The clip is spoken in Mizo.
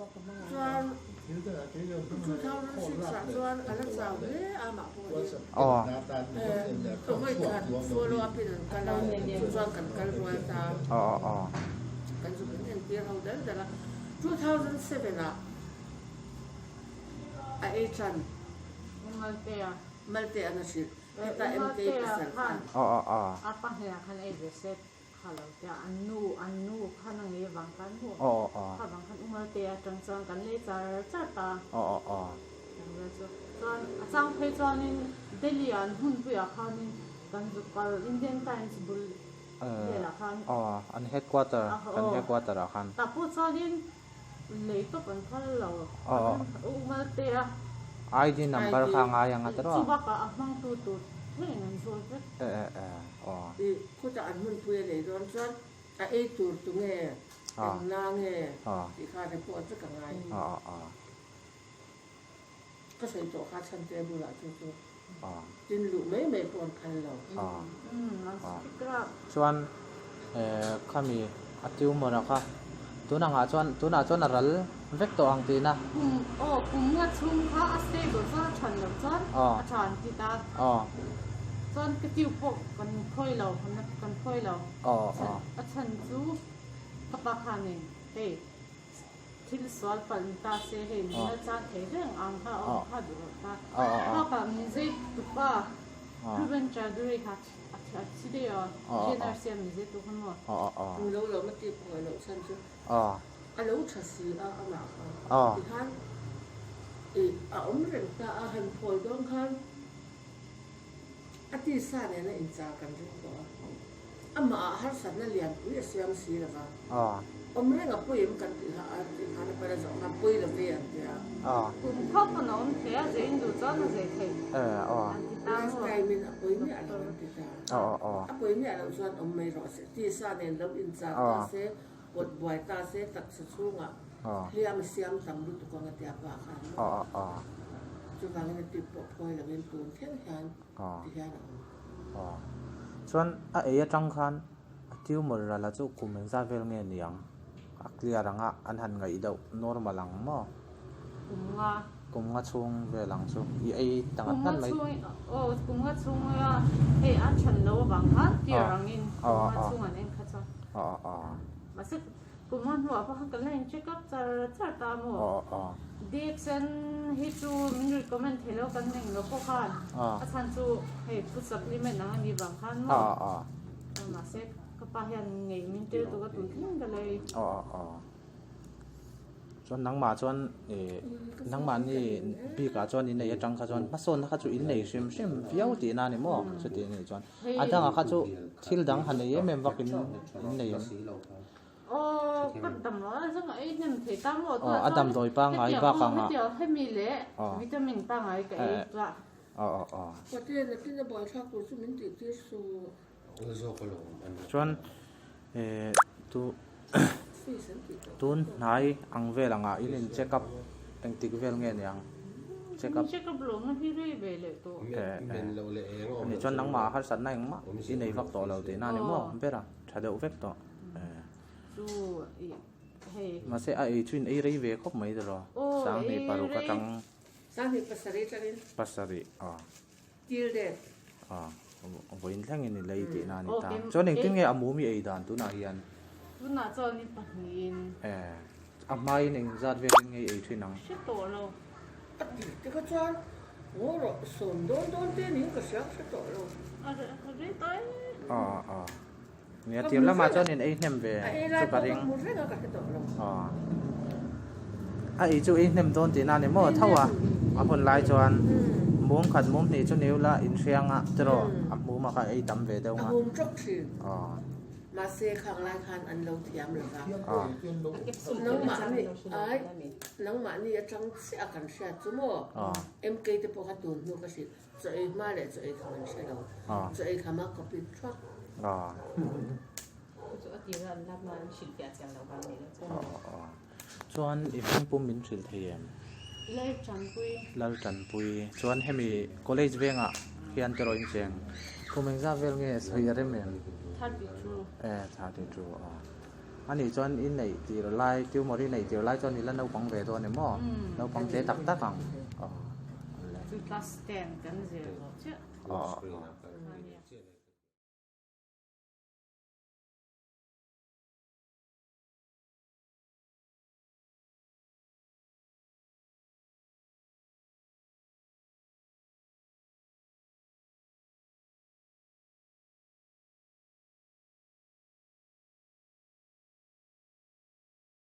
Chuan 2006 ah chuan a la chau hle a mah pawh hi. Aw. Ka vawi khat follow up in an kal a, chu chuan kan kal rual ta. Aw aw aw. Kan zuk in entir ho dal dal a. 2007 ah a ei tan. Maltea. Maltea an a hrilh. Heta MK pasal khan. Aw aw aw. A pahnih ah khan ei ve se. Kha lo tia an nu an nu khan a ngei avang khan maw kha avang khan Umalte atang chuan kan lei char char ta. Kan vel chu chuan a chang phei chuanin Delhi ah an hmunpuiah khanin kan zuk kal Indian Times bul velah khan An headquarter kan headquarter ah khan. Tah pawh chuanin lei tawp an phal lo Umalte a. ID number kha ngai ang a tiraw? Chu bakah a hmangtu tur thlengin an zawl vek. I khawtah an hmunpui a nei dawn chuan a ei tur tu nge, eng na nge tih kha report vek a ngai. Ka sawi tawh kha chhan table ah chu chu tin luh mai mai pawh an phal lo. Chuan khami a tumor a kha tunah ngah chuan tunah chuan a ral vek tawh ang tihna. Kum aw kum nga chhung kha a stable chuan a than loh chuan a tha an ti ta. Chuan ka tiu pawh kan phawi lo kan phawi lo. A chhan chu ka pa khanin hei thil sual palh ni ta se hei min la chan thei reng ang kha a awm kha duh loh ta. Bakah min zei tupa Ruben Chowdhury kha a thi daih a GNRC a min zei tu kha maw. Kum lo lo ma tih phawi loh chhan chu a lo tha si a amah kha tikhan ih a awm reng ta a han phawi dawn khan a tisa nena inchar kan ring tawh a amah ah harsatna lianpui a siam si lova awm reng a pawi em kan tih kha a tih khan a pala zawh khan pawi lo ve an ti a. Kum kha pawn a awm thei a zei in duh chuan a zei thei an ti ta maw. Last time in a pawi miah lo an ti ta a pawi miah loh chuan awm mai rawh se tisa nen lo inchar ta se. Kawt buai ta se taksa chhungah hliam a siam tam lutuk ang a tia pa khan maw? Chuvangin a tip pawh phawi lovin tun thleng hian ti hian a awm. Chuan a ei atang khan a tumor rala chu kum engzat vel nge ni ang? A clear anga an han ngaih deuh normal ang maw? Kum nga. Kum nga chhung vel ang chu i ei ta ngat ngat mai. Kum nga chhung aw kum nga chhung a hei a than lo avang khan clear angin kum nga chhung an en kha chuan. Mahse kum nga hnuah pawh khan kan la in check up char char ta maw? DXN hi chu min recommend thei lo kan eng lo pawh khan a chhan chu hei food supplement ang a nih vang khan maw? Mahse ka pa hian ngei min tel tuk a tun thleng ka lei. Chuan nangmah chuan ih nangmahni bikah chuan in nei atang kha chuan hmasawnna kha chu in nei hrim hrim viau tihna a ni maw chuti anih chuan a dangah kha chu thil dang han nei em em vak in in nei em aw a damdawi pangngai bak ang ah aw aw aw chuan eh tu tun hnai ang vel angah in in check up engtik vel nge niang check up ani chuan nangmah harsatna engmah i nei vak tawh lo tihna a ni maw ber a tha deuh vek tawh mahse a ei chu in ei rei ve khawp mai tiraw sanghnih paruk atang pasarih aw. Vawiin thlengin i lei tihna a ni ta. Chuan engtin nge a mum i ei dan tunah hian? Tunah chuan i pahnihin. Eh, a hmain eng zat velin nge i ei thin ang? Hre tawh lo. A ti te kha chuan ngaw rawh sawm dawn dawn te niin ka hria hre tawh lo. A rei tawh e. Aw aw. Nia tir lamah chuan in ei hnem ve chu ka ring. A ei lai pawh ka hmu reng a ka hre tawh lo. Aw. A ei chu ei hnem dawn tihna a ni maw tho a, a hun lai chuan mum khat mum hnih chu niu la inhriang a tiraw a hmum a kha ei tam ve deuh nga. A hum tawk thin. Aw. Mahse khang lai khan an lo thiam lo va. Aw. Nangmahni ai nangmahni atang chiah a kan hriat chu maw. Aw. MK te pawh kha tun hnu ka hrilh. Chaw ei hma leh chaw ei kham an hre lo. Chaw ei kham a copy thuak. Chuan i hming pum min hrilh thei em? Laltanpui. Laltanpui. Chuan hemi college vengah hian te rawh in cheng. Kum engzat vel nge sawi a rem em? 32. Eh, 32 aw. Ani chuan i neih tir lai, tumor i neih tir lai chuan i la naupang ve dawn em aw? Naupang te tak tak ang. Chu class ten kan zir tawh chiah.